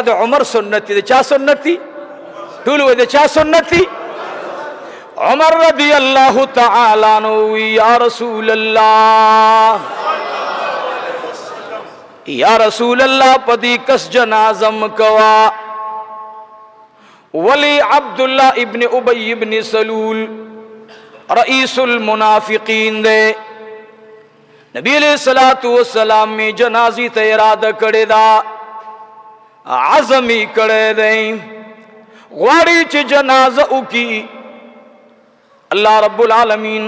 د عمر سنت دی. چا سنت دی؟ ټول وای د چا سنت دی؟ عمر رضی الله تعالی عنہ، یا رسول الله، یا رسول الله، پدی کس جنازه مکوا. ولی؟ عبد الله ابن ابي ابن سلول رئیس المنافقین دی. نبی علیہ الصلوۃ والسلام می جنازی ته اراده کړی دا، عزمی کړی دی، غواړي چې جنازه وکي. الله رب العالمین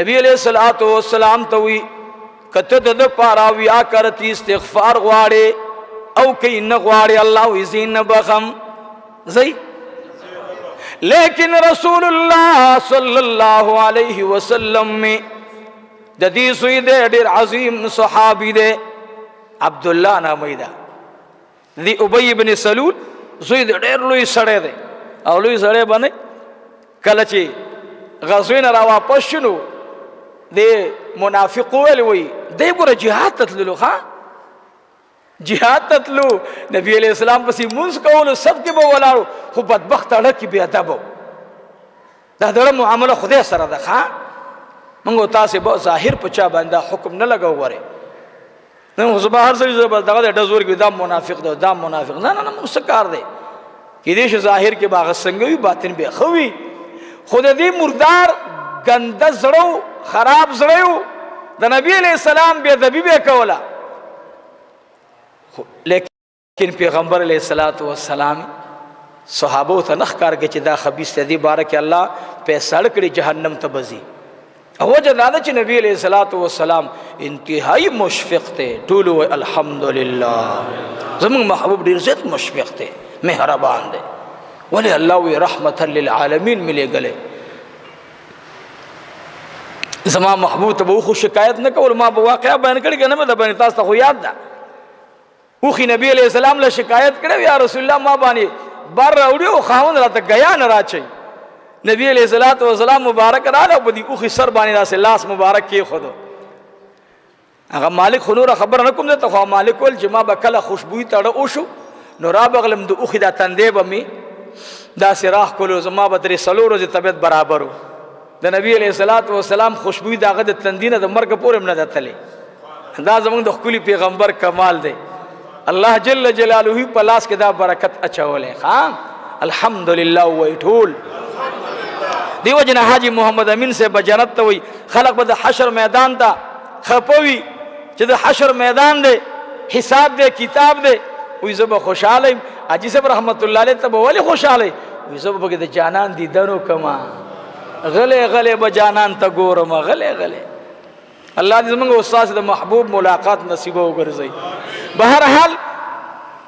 نبی علیہ الصلوۃ والسلام ته وی، کته د پارا ویا کرتی استغفار غواړي او کین نه غواړي، الله وی زین بخم زی. لیکن رسول الله صلی الله علیه وسلم می د دې زوی دی، ډیر عظیم صحابي دی، عبد الله نامه ده. دی ابی ابن سلول زوی دی، ډیر لوی سړی دی. او لوی سړی باندې کله چې غزوین را واپس شنو، دی منافق ویل، وی دی ګوره جهاد ته تللو، ښا جهاد ته تلو، نبی علیہ السلام پسې مونځ کولو، سب کې به ولاړو، خو بدبخت اړه کې بې ادبه. دا دړه معامله خدای سره ده. ښا موږ تاسو به ظاهر په چا باندې حکم نه لګاو. غره نو زه به هر ځای زه به دغه د ډزور کې دا منافق ده، دا منافق. نه نه نه، موږ څه کار دی؟ کې دې شي ظاهر کې باغ څنګه وي، باطن به خوي. خو د دې مردار ګنده زړو، خراب زړو، د نبی علیہ السلام به ادبی به کوله. لیکن پیغمبر علیہ الصلوۃ والسلام صحابه ته نخ کار کې چې دا خبيث دی، بارک الله په سړ کړي، جهنم ته بزي. او وجه دا ده چې نبی علیہ الصلوۃ والسلام انتهایی مشفق ته. ټول وای الحمدلله. زموږ محبوب ډیر زیات مشفق ته، مهربان دی. ولی الله وی رحمت للعالمین ملي غلې. زما محبوب ته به خو شکایت نه کول. ما به واقعا بیان کړی کنه؟ مې د باندې تاسو ته خو یاد ده. اوخی نبی علیہ السلام له شکایت کړو، یا رسول الله، ما باندې بار راوړي او خاوند راته غیا نه راچي. نبی علیہ الصلوۃ والسلام مبارک رااله، په دې اوخی سر باندې داسې لاس مبارک کې خود. هغه مالک خو نور خبر نه کوم، ته خو مالک ول چې ما به کله خوشبوئی تړه او شو، نو را بغلم د اوخی دا تندې به می دا سراخ کولو، زما به درې څلور ورځې طبیعت برابرو. د نبی علیہ الصلوۃ والسلام خوشبوئی داغه د تندینه د مرګ پورې نه دتلې. دا زمونږ د خپل پیغمبر کمال دی. الله جل جلاله په لاس کې دا برکت اچولې. ها، الحمدلله وای ټول. دیو جن حاجی محمد امین سے بجنت ته وای، خلق به د حشر میدان ته خپوي چې د حشر میدان دی، حساب دی، کتاب دی. وای زه به خوشاله یم. حاجی صاحب رحمت الله علیه ته به ولې خوشاله؟ وای زه به د جانان دیدنو کما، غلې غلې به جانان ته ګورم، غلې غلې. الله دې زموږ استاد د محبوب ملاقات نصیب وګرځي. بهر حال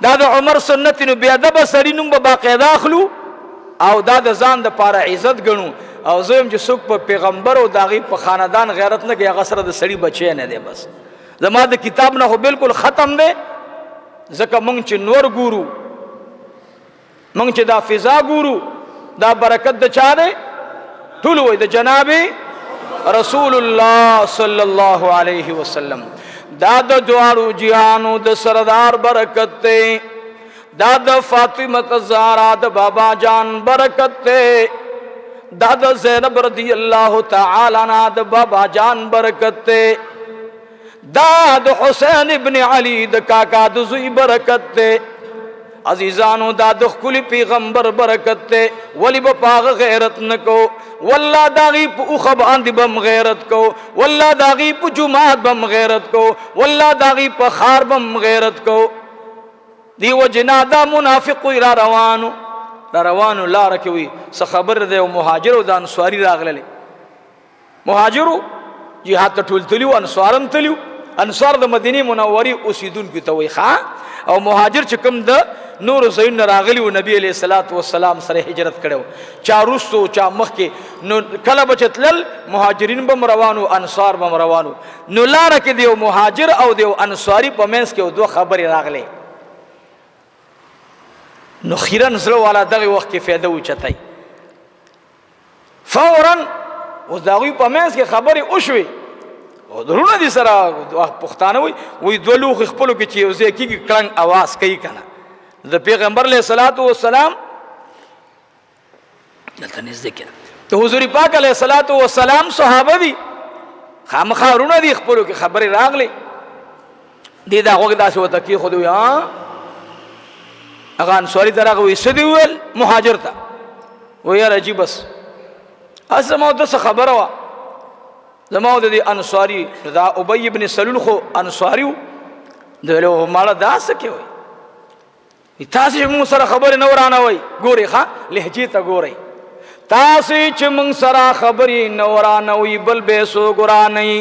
دا د عمر سنت. نو بیا د سړی نوم به باقاعده اخلو او دا د ځان د پاره عزت ګڼو. او زه هم چې څوک په پیغمبر او داغي په خاندان غیرت نه کوي، هغه سره د سړی بچی نه دی. بس زما د کتاب نه خو بالکل ختم دی. ځکه مونږ چې نور ګورو، مونږ چې دا فضا ګورو، دا برکت د چا دی؟ ټول وای د جناب رسول الله صلی الله علیه وسلم. دا د دواړو جهانو د سردار برکت دی، دا د فاطمه زهرا د بابا جان برکت دی، دا د زینب رضی الله تعالی عنها د بابا جان برکت دی، دا د حسین ابن علی د کاکا د زوی برکت دی. عزیزانو، دا د خپل پیغمبر برکت دی. ولی به پاغه غیرت نکو؟ والله داغي په اوخه باندې بم غیرت کو، والله داغي په جمعات بم غیرت کو، والله داغي په خار بم غیرت کو. دیو جنا دا منافق را روانو، را روانو لار کې وي څه خبر دی، او مهاجر او د انصاری راغلل. مهاجرو جهاد ته ټول تلیو، انصارم تلیو. انصار د مدینه منورې اوسیدونکو ته وای ښا، او مهاجر چې کوم د نور ځایونو راغلی و، نبی علیہ الصلوۃ والسلام سره هجرت کړو، چا روستو چا مخکې. نو کله به تلل، مهاجرین به روانو، انصار به روانو. نو لار کې دیو مهاجر او دیو انصاری په منځ کې دوه خبرې راغلې. نو خیرن زړه والا دغه وخت کې فایده وچتای فورا. اوس د هغوی په منځ کې خبرې وشوې او درونه دي سره پښتانه وي، وایي دوه لوښي خپلو کې چې یو ځای کېږي، کړنګ اواز کوي که نه. د پیغمبر علیه الصلاۃ والسلام دلته نږدې کړه. ته حضور پاک علیه الصلاۃ والسلام صحابه دي، خامخا رونه دي، خپلو کې خبرې راغلي دي. دا غوږ داسې وته کې خو دوی ها هغه انصاري ته راغی، وایي څه دې وویل؟ مهاجر ته وایي یاره جي بس هسې زما د څه خبره وه، زما د دې انصاري دا ابی ابن سلول خو انصاري و. دی ویل ماړه دا څه کې وایي تاسو چې موږ سره خبرې نه ورانوئ، ګورئ ښه لهجې ته ګورئ، تاسو چې موږ سره خبرې نه ورانوئ بل به څوک ورانوي.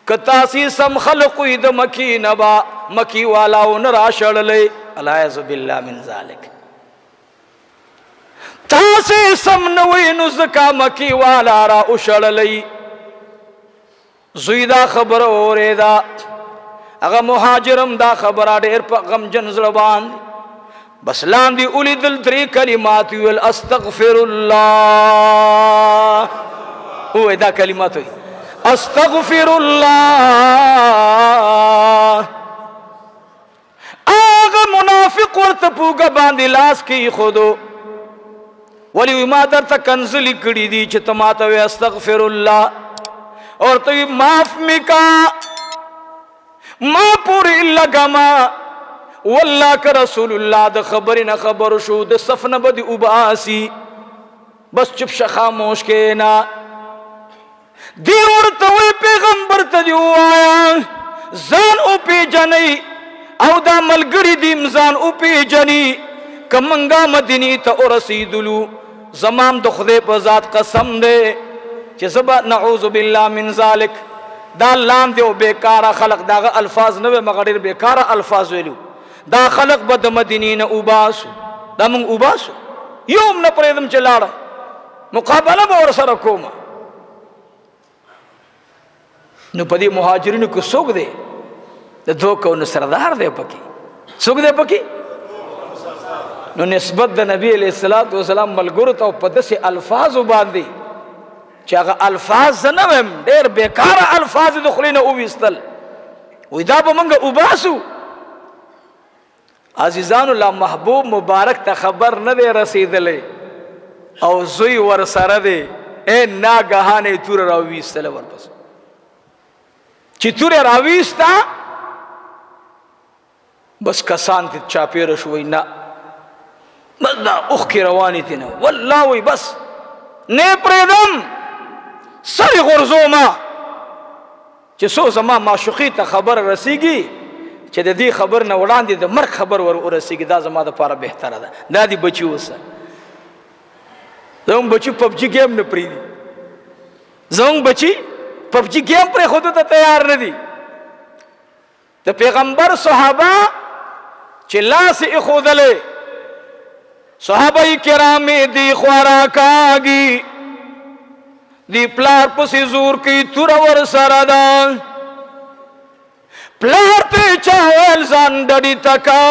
که تاسو سم خلق وي د مکې نه به مکې والاو نه راشړلی، العیاذ بالله من ذلک. تاسو سم نه وئ نو ځکه مکې والا را وشړلی. زوی دا خبره اورېده، هغه مهاجرم دا خبره ډېر په غمجن زړه باندې بس لاندې ولیدل، درې کلمات ویل، استغفر الله. ووایه دا کلمات وایي، استغفر الله. هغه منافق ورته پوګه باندې لاس کې خودو، ولی ما درته کنزلی کړی دي چې ته ماته وې استغفر الله، اور ته معاف میکا ما پوری لګما. والله که رسول الله د خبرې نه خبر شو د صف نه به دې وباسي، بس چپ شه خاموش کښېنه. دی ورته وی پیغمبر ته دی وایا ځان او پیجنې او دا ملګری دی ځان او پیجنې، کمنګا مدینی ته ورسیدلو زمام د خدای په ذات قسم دی چې زبا نعوذ بالله من ذلک دا لاندې او بیکاره خلق، داغه الفاظ نه وي مګر ډېر بیکاره الفاظ ویلو، دا خلق به د مدینې نه وباسو، دا موږ وباسو، یو هم نه پرېږدم چې لاړم، مقابله به ورسره کوم. نو په دې مهاجرینو کې څوک دی؟ د دوه کونو سردار دی پکې. څوک دی پکې؟ نو نسبت د نبی علیہ الصلوۃ والسلام ملګرو ته په داسې الفاظو باندې چې هغه الفاظ زه نه وایم، ډېر بېکاره الفاظ د خولې نه وویستل، وایي دا به موږ وباسو. عزیزانو لا محبوب مبارک ته خبر نه دی رسیدلی او زوی ورسره دی، ای ناګهانه یې توره راوویستله ورپسې. چې توره راویسته بس کسان ته چاپېره شو، وایي نه بس دا اوښکې روانې دي، نه والله وایي بس نه پرېږدم، سر یې غورځومه چې څو زما معشوقې ته خبر رسیږي، چې د دې خبر نه وړاندې د مرګ خبر ور ورسیږي، دا زما د پاره بهتره ده. دا دی بچي اوسه، زموږ بچي پبجي ګیم نه پرېږدي، زموږ بچي پبجي ګیم پرېښودو ته تیار نه دي. د پیغمبر صحابه چې لاس یې ښودلی، صحابه کرام دی خورا کاږي، دی پلار پسې زور کوي، توره ورسره ده، پلار ته چا ویل ځان ډډې ته کا،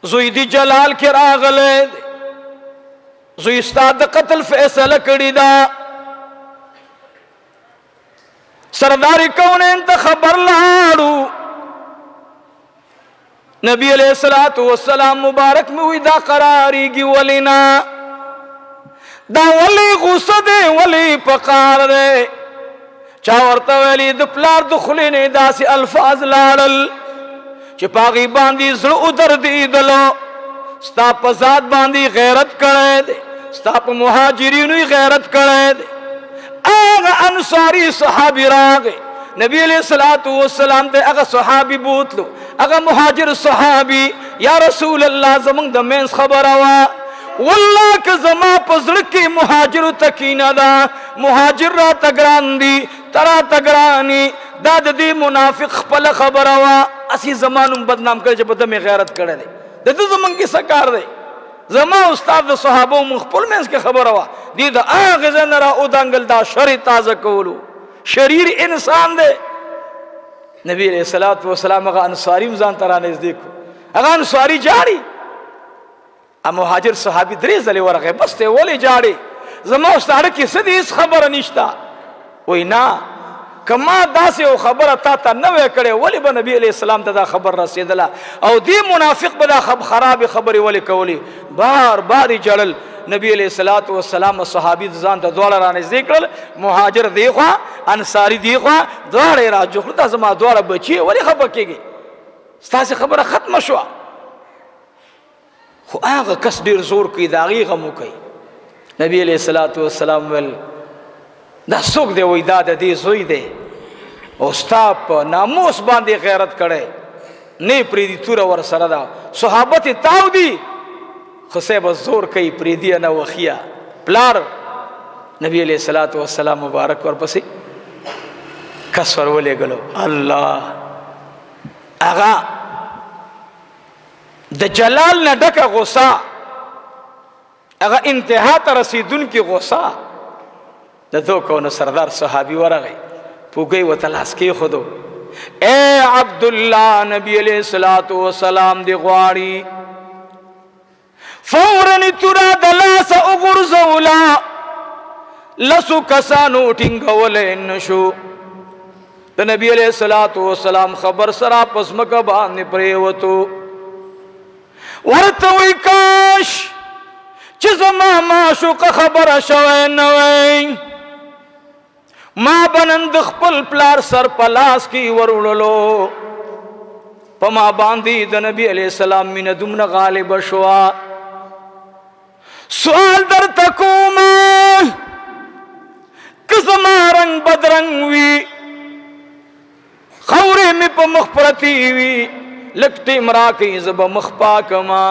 زوی دی جلال کې راغلی دی، زوی ستا د قتل فیصله کړې ده. سردار کونین ته خبر لاړو، نبی علیہ الصلوۃ والسلام مبارک مې وی دا قراریږي ولینا، دا ولی غصه دی، ولی پکار دی. چا ورته ویلي د پلار د خولې نه داسې الفاظ لاړل چې په هغې باندې زړه ودردېدلو، ستا په ذات باندې غیرت کړی دی، ستا په مهاجرینو یې غیرت کړی دی. هغه انصاري صحابي راغی، نبی علیہ الصلوۃ والسلام ته هغه صحابي بوتلو، هغه مهاجر صحابي، یا رسول الله زمونږ د مینځ خبره وه، والله که زما په زړه کې مهاجرو ته کینه ده، مهاجر راته ګران دي، ته راته ګران یې، دا د دې منافق خپله خبره وه، هسې زما نوم بدنام کړی چې په ده مې غیرت کړی دی، د ده زمونږ کې څه کار دی؟ زما استاد د صحابو مونږ خپل منځ کې خبره وه، دې د هغې ځای نه را ودانګل، دا شر تازه کولو، شریر انسان دی. نبی علیہ الصلوۃ والسلام هغه انصاری هم ځان ته رانږدې کړو، هغه انصاری جاړي، ا مهاجر صحابي درې ځلې ورغی، بس ته ولې جاړې، زما او ستا اړه کې څه دي، هېڅ خبره نشته. وایي نه، که ما داسې یو خبره تا ته نه وای کړې، ولې به نبی علیه السلام ته دا خبر رسېدله؟ او دې منافق به دا خرابې خبرې ولې کولې؟ بار بار یې ژړل. نبی علیه الصلاة والسلام صحابي ځان ته دواړه رانږدې کړل، مهاجر دی خوا، انصاري دی خوا، دواړه یې راجوخ کړل. دا زما دواړه بچي، ولې خفه کېږي؟ ستاسې خبره ختمه شوه. خو هغه کس ډیر زور کوي، د هغې غم وکوي. نبی علیه الصلاة والسلام ویل دا څوک دی؟ وایي دا د دې زوی دی، او ستا په ناموس باندې غیرت کړی، نه پرېږدي، توره ورسره ده. صحابت یې تاو دي، خو صاحب زور کوي، پرېږدي نه وخیه پلار. نبی علیه الصلاة والسلام مبارک ورپسې کس ور ولېږلو. الله، هغه د جلال نه ډکه غصه، هغه انتها ته رسیدونکي غصه د دو کونو سردار صحابي ورغی، پوګی وته لاس کېښودو. اے عبد الله، نبی علیہ الصلوۃ والسلام دی غواړي. فورا تورا د لاس وغورځولا، لسو کسانو ټینګولې نشو. د نبی علیہ الصلوۃ والسلام خبر سره پسمکه باندې پریوتو. ورته وی کاش چې زما معشوق خبره شوی نه وای، ما بنن د خپل پلار سر پلاس کی وروړلو. په ما باندې د نبی علیہ السلام مینه دومره غالب شوه. سوال در تکوما، که زما رنگ بدرنګ وي، خورې مې په مخ پرتې وي، لږ ټیم راکړئ، زه به مخ پاکما،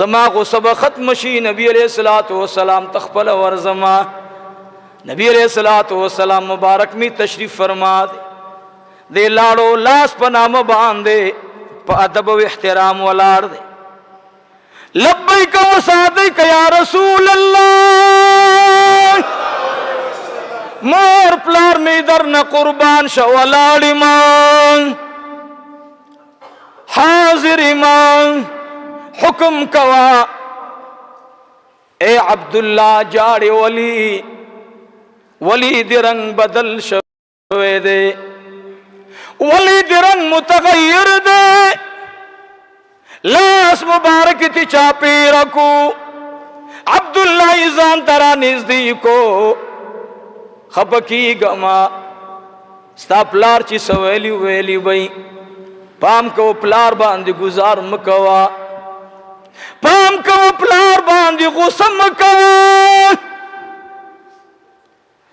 زما غصه به ختم شي، نبی علیہ الصلوۃ والسلام ته خپله ورځما. نبی علیہ الصلوۃ والسلام مبارک می تشریف فرما دی، دی لاړو، لاس په نامه باندې په ادب او احترام ولاړ دی. لبیک و صادق یا رسول الله، مور پلار می در نه قربان شو، ولاړ ایمان، حاضر ایمان، حکم کوا. اے عبد الله، جاړې ولی؟ ولی دی رنگ بدل شوی دی؟ ولی دی رنگ متغیر دی؟ لاس مبارک تی چا پیر کو. عبد الله ځان ترا نږدې کو، خپکی گما، ستا پلار چې سویلی ویلی وي. پام کو، پلار باندې گزار مکوا، پام کو، پلار باندې غصه مکوا،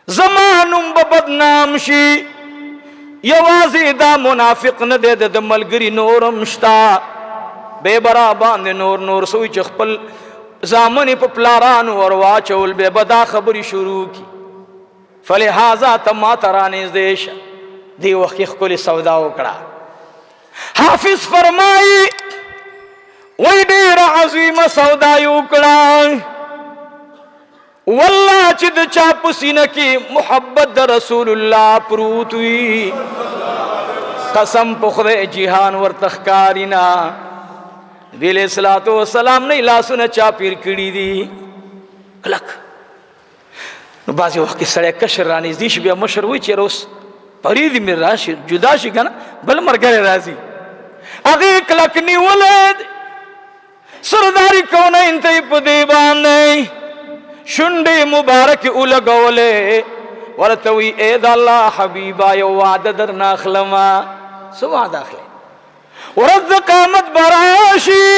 زما نوم به بدنام شي. یوازې دا منافق نه دی، د ملګري نورم شته، به برا باندې نور نور سوی چې خپل زامن په پلارانو ور واچول، به بدا خبرې شروع کی. فلهذا ته ما ته رانږدې شه. دې وخت کې ښکلې سودا وکړه. حافظ فرمایي، وای ډېره عظیمه سودا یې وکړه. والله چې د چا په سینه کې محبت د رسول الله پروت وي، قسم په خدای جهان ورته ښکاري نه. نبی علیہ الصلوۃ والسلام نه لاسونه چا پیر کړي دي کلک. نو بعضې وخت کې سړی کشر رانږدې شي، بیا مشر وایي چې اوس پرېږدي مې، راشي جدا شي که نه بل ملګری راځي. هغې کلک نیولی، سرداری کونین ته په دې باندې شونډې مبارک ولګولې. ورته وی اے د الله حبیبا، یو وعده در نه اخلمه. څه وعده اخلې؟ ورځ د قیامت به راشي،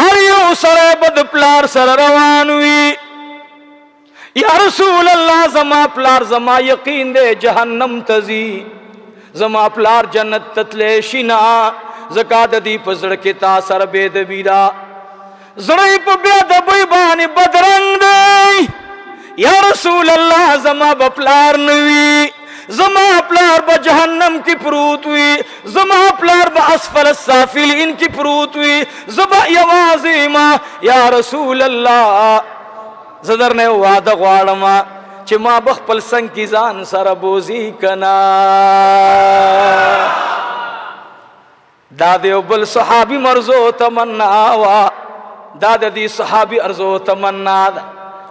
هر یو سړی به د پلار سره روان وي. یا رسول الله، زما پلار زما یقین دی جهنم ته ځي، زما پلار جنت ته تللی شي نه، ځکه د دې په زړه کې تا سره بې ادبي ده، زړه یې په بې ادبۍ باندې بدرنګ دی. یا رسول الله، زما به پلار نه وي، زما پلار به جهنم کې پروت وي، زما پلار به اسفل السافلین کې پروت وي، زه به یوازې ما. یا رسول الله، زه درنه یو وعده غواړم چې ما به خپل څنګ کې ځان سره بوځي که نه؟ دا د یو بل صحابي مرزو تمنا وا، دا د دې صحابي ارزو تمنا ده.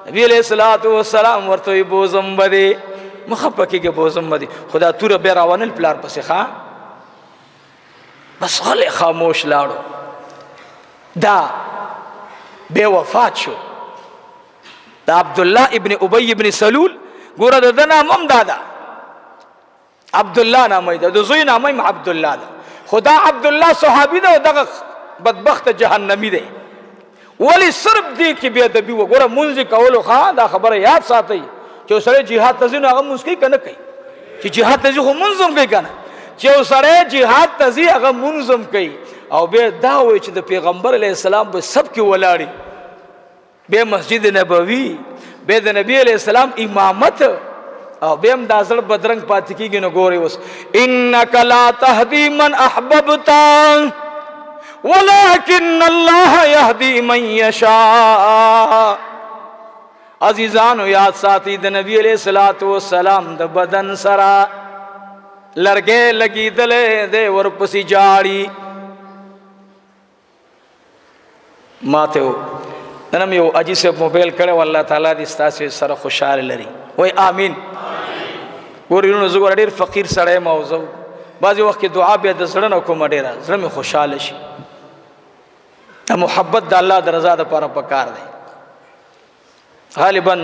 نبی علیہ الصلوۃ والسلام ورته بوزم بده. مخه پکې کې بوزم مدي خدا توره به راونل پلار پسې ښا بس غلی خاموش لاړو. دا بے وفات شو. دا عبد الله ابن ابي ابن سلول، ګوره د ده نام هم دا ده، عبد الله نامه ده، د زوی نامه هم عبد الله ده. خدا عبد الله صحابي ده او دغه بدبخت جهنمی دی. ولی صرف دې کې بې ادبي وګوره، مونځ یې کولو. ښه دا خبره یاد ساتئ چې سړی جهاد ته ځي نو هغه مونځ کوي که نه کوي؟ چې جهاد ته ځي خو مونځ هم کوي که نه؟ چې یو سړی جهاد ته ځي هغه مونځ هم کوي، او بیا دا وایي چې د پیغمبر علیه السلام په سب کې ولاړي، بیا مسجد نبوي، بیا د نبی علیه السلام امامت، او بیا هم دا زړه بدرنګ پاتې کېږي. نو ګورئ اوس، انک لا تهدي من احببت ولكن الله يهدي من يشاء. عزیزانو یاد ساتي، د نبی علیہ الصلوۃ والسلام د بدن سره لرګې لګیدلې دی، ورپسې جاړي. ماته نن یو اجي صاحب موبایل کړو، الله تعالی دې ستاسو سره خوشاله لري، وای امين. ګورې نو زه ګوره ډېر فقیر سړی ما، زه بعضې وخت کې دعا بیا د زړه نه کوم، ډېره زړه مې خوشحاله شي. دا محبت د الله د رضا دپاره پکار دی. غالبا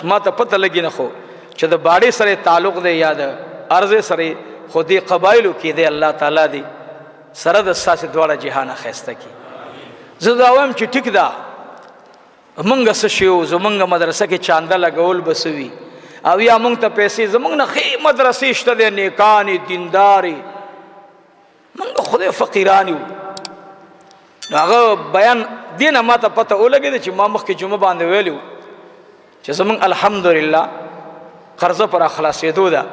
ما ته پته لګي نه، خو چې د باړې سره تعلق دی یا د ارزه سره، خو دې قبایلو کې دی. الله تعالی دی سره د ساسې دواړه جهانه ښایسته کړي. زه دا وایم چې ټیک ده، مونږ څه شیو، زمونږ مدرسه کې چانده لګول بسوي او یا مونږ ته پیسې، زمونږ نه ښې مدرسې شته دی، نیکانې دیندارې، مونږ خدای فقیران یو. نو هغه بیان دینه ما ته پته ولګېده چې ما مخکې جمعه باندې ویلو چې زمونږ الحمدلله قرضه پر خلاصېدو ده،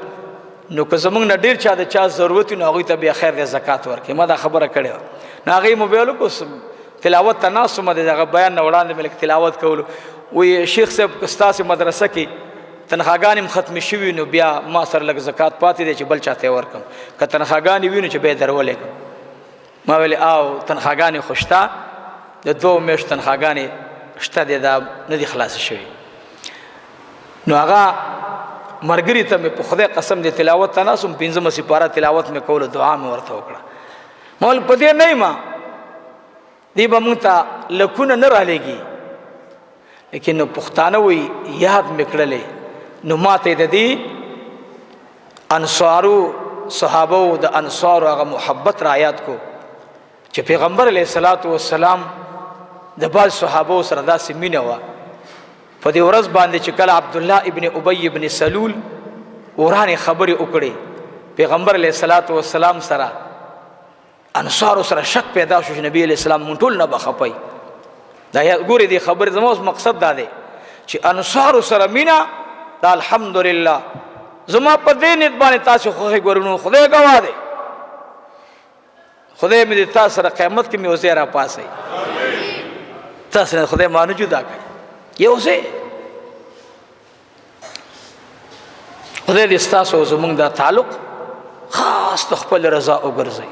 نو که زمونږ نه ډېر چا د چا ضرورت نو هغوی ته بیا خیر دی زکات ورکړي. ما دا خبره کړې وه. نو هغې موبایل وکړو، تلاوت ته ناست وم، د دغه بیان نه وړاندې مې لږ تلاوت کولو. وایي شیخ صاحب که ستاسې مدرسه کې تنخواګانې هم ختمې شوي نو بیا ما سره لږ زکات پاتې دی چې بل چاته یې ورکړم، که تنخواګانې وي نو چې بیا یې درولېږم. ما ویل او تنخواګانې خو شته، د دوو میاشتو تنخواګانې شته دی، دا نه دي خلاصې شوي. نو هغه مرګري ته مې په خدای قسم دی تلاوت ته ناست وم، پنځمه سپاره تلاوت مې کولو، دعا مې ورته وکړه. ما ویل په دې نه یم، دی به مونږ ته لکونه نه رالېږي، لیکن نو پښتانه وایي یاد مې کړلې. نو ماته د دې انصارو صحابو د انصارو هغه محبت را یاد کو چې پیغمبر علیه الصلاۃ والسلام د بعض صحابو سره داسې مینه وه. په دې ورځ باندې چې کله عبد الله ابن ابی ابن سلول ورانې خبرې وکړې پیغمبر علیه الصلاۃ والسلام سره، انصارو سره شک پیدا شو چې نبی علیہ السلام مونږ ټول نه بخپای. دا ګورې دې خبرې زما اوس مقصد دا دی چې انصارو سره مینا دا الحمدلله زما په دې نیت باندې تاسو خوښي ګورونو، خدای ګواه دی، خدای مې دې تاسو سره قیامت کې مې وزې را پاسي، تاسو نه خدای مانو جدا کړي یو ځای. خدای دې ستاسو او زمونږ دا تعلق خاص د خپل رضا وګرځي.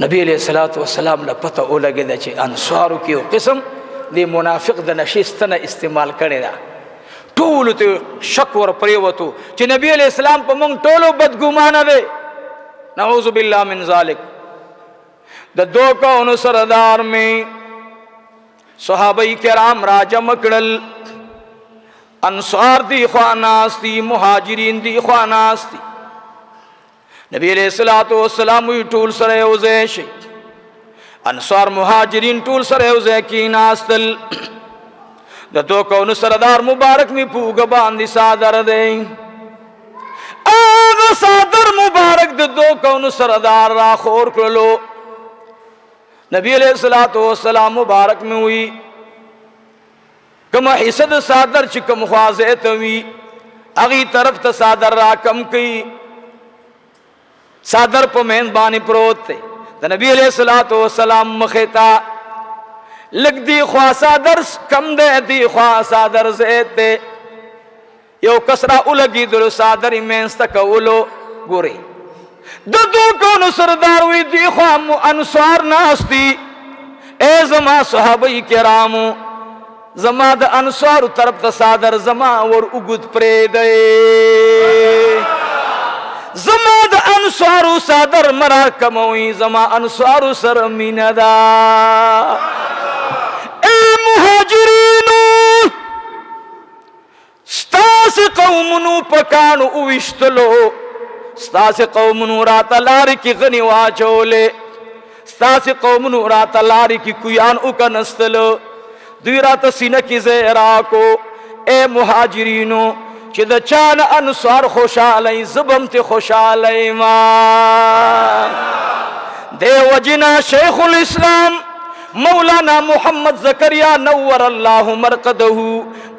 نبی علیہ الصلوۃ والسلام له پته ولګیده چې انصارو کې یو قسم د منافق د نشې ستنه استعمال کړې ده. ټول ته شک ور پریوتو چې نبی علیہ السلام په مونږ ټولو بدګمانه دی، نعوذ بالله من ذلک. د دوه کونو سردار می صحابه کرام را جمع کړل، انصار دی خوا ناست دي، مهاجرین دی خوا ناست دي. نبی علیہ الصلوۃ والسلام وی ټول سره یو ځای شي. انصار مهاجرین ټول سره یو ځای کیناستل. د دوه کونو سردار مبارک می پوګه باندې صادر دی، هغه صادر مبارک د دوه کونو سردار را خور کړلو. نبی علیہ الصلوۃ والسلام مبارک می وی کوم حصہ د صادر چې کوم خوازه ته وی اغي طرف ته صادر را کم کی. صادر په مین باندې پروت دی، د نبی علیہ الصلوۃ والسلام مخه تا لګ دی خوا صادر کم دی، دی خوا صادر زیت دی. یو کس را ولګېدلو، څادر یې منځ ته کولو. ګورئ د دوو کونو سردار وي، دوی خوا مو انصار ناست دي. ای زما صحابه کرامو، زما د انصارو طرف ته صادر زما ور اوږد پرېږدئ، زما د انصارو صادر مرا کموي، زما انصارو سره مینه ده. ای مهاجرینو، ستاسې قومونو په کاڼو وویشتلو، ستاسې قومونو راته لارې کې غني واچولې، ستاسې قومونو راته لارې کې کویان وکنستلو، دوی راته سینه کې ځای راکو. ای مهاجرینو، چې د چا نه انصار خوشحاله یي، زه به هم ترې خوشحاله یم. دې وجې نه شیخ الاسلام مولانا محمد زکریا نور الله مرقده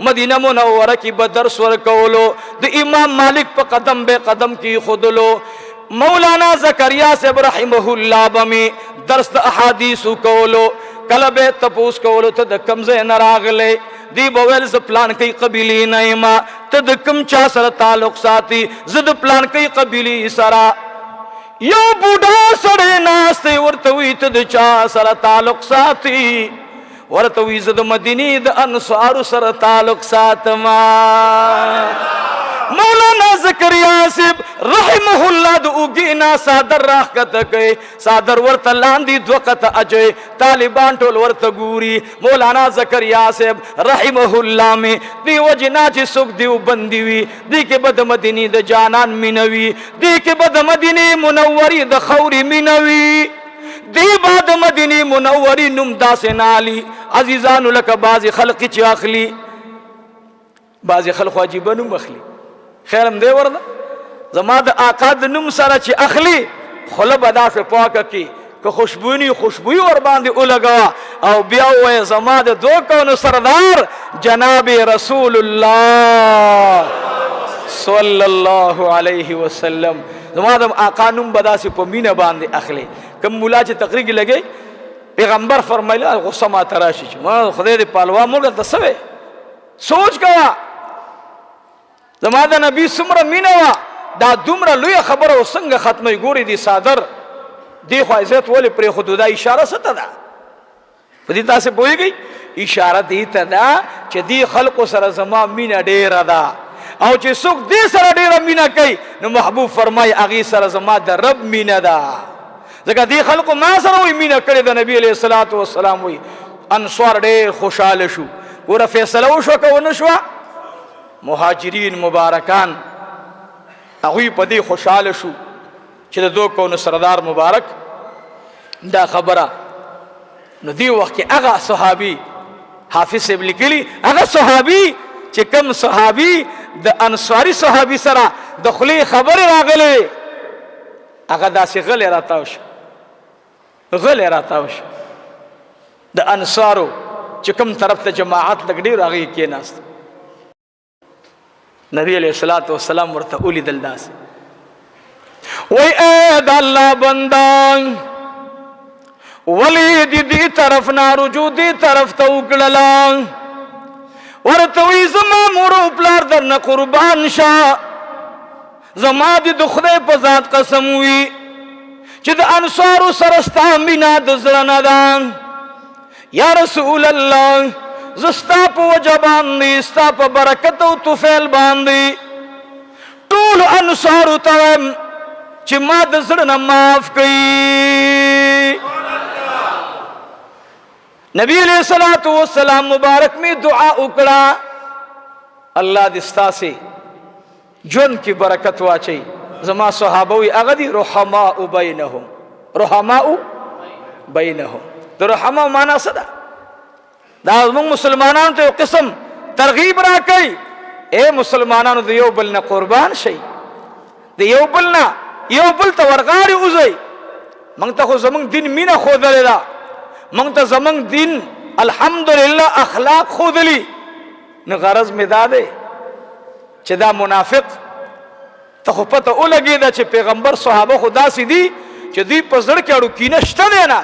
مدینه منوره کې به درس ورکولو، د امام مالک په قدم به قدم کې خودلو. مولانا زکریا صاحب رحمه الله به می درس د احادیثو کولو، کله به تپوس کولو ته د کم ځای نه راغلی؟ دی به ویل زه پلانکۍ قبیلې نه یم. ته د کم چا سره تعلق ساتي؟ زه د پلانکۍ قبیلې سره. یو بوډا سړی ناست دی، ورته وایي ته د چا سره تعلق ساتي؟ ورته وایي زه د مدینې د انصارو سره تعلق ساتم. مولانا زکریا صاحب رحمه الله د اوږې نه څادر راښکته کوي، څادر ورته لاندې دوه قطه اچوي، طالبان ټول ورته ګوري. مولانا زکریا صاحب رحمه الله می دی وجې نه چې څوک دیوبندي وي، دې کې به د مدینې د جانان مینه وي، دې کې به د مدینې منورې د خاورې مینه وي، دې به د مدینې منورې نوم داسې نه اخلي عزیزانو لکه بعضې خلق چې اخلي. بعضې خلق خو عجیبه نوم اخلي، خیر هم دی ورته، زما د آقا د نوم سره چې اخلي خوله به داسې پاکه کړي که خوشبویني خوشبویي ور باندې ولګوه او بیا ووایه زما د دوو کونو سردار جناب رسول الله صلی الله علیه وسلم. زما د آقا نوم به داسې په مینه باندې اخلي. کوم مولا چې تقریر کې لګي پیغمبر فرمایلی، غصه ماته راشي چې ما خدای دې پالوا موږ ته څه وې، سوچ کوه زما د نبی څومره مینه وه، دا دومره لویه خبره اوس څنګه ختموي؟ ګوري دې څادر دې خو عزت ولې پرېښودو؟ دا اشاره څه ته ده؟ په دې تاسې پوهېږئ؟ اشاره دې ته ده چې دې خلکو سره زما مینه ډېره ده، او چې څوک دې سره ډېره مینه کوي نو محبوب فرمایي هغې سره زما د رب مینه ده. ځکه دې خلکو ما سره وایي مینه کړې ده. نبی علیه الصلاة والسلام وایي انصار ډېر خوشحاله شو. ګوره فیصله وشوه که ونه شوه؟ مهاجرین مبارکان هغوی په دې خوشحاله شو چې د دوه کونو سردار مبارک دا خبره. نو دی وخت کې هغه صحابي، حافظ صاحب لیکلي، هغه صحابي چې کوم صحابي د انصاري صحابي سره د خولې خبرې راغلې، هغه داسې غلی راتاو شو، غلی راتاو شو. د انصارو چې کوم طرف ته جماعت لږ ډېر هغې کېناست. نبی علیه الصلاة والسلام ورته ولیدل داسې وای ای د الله بندان، ولی دی دی طرف نه رجوع دی طرف ته وکړله؟ ورته وی زما مور او پلار درنه قربان شه، زما دې د خدای په ذات قسم وي چې د انصارو سره ستا مینه د زړه نه ده. یا رسول الله، زه ستا په وجه باندې، ستا په برکت او طفیل باندې ټول انصارو ته وایم چې ما د زړه نه معاف کړئ. نبی علیہ الصلوۃ والسلام مبارک می دعا وکړه، الله دې ستاسو ژوند کې برکت واچي. زما صحابه وي هغه دي رحماء بینهم، رحماء بینهم. د رحماء معنا څه ده؟ دا موږ مسلمانانو ته یو قسم ترغیب راکړي، اے مسلمانانو د یو بل نه قربان شئ، د یو بل نه یو بل ته ورغاړي وځئ. موږ ته خو زموږ دین مینه ښودلې ده، موږ ته زموږ دین الحمدلله اخلاق ښودلي. نو غرض مې دا دی چې دا منافق ته خو پته ولګېده چې پیغمبر صحابه خو داسې دي چې دوی په زړه کې اړو کینه شته دی نه.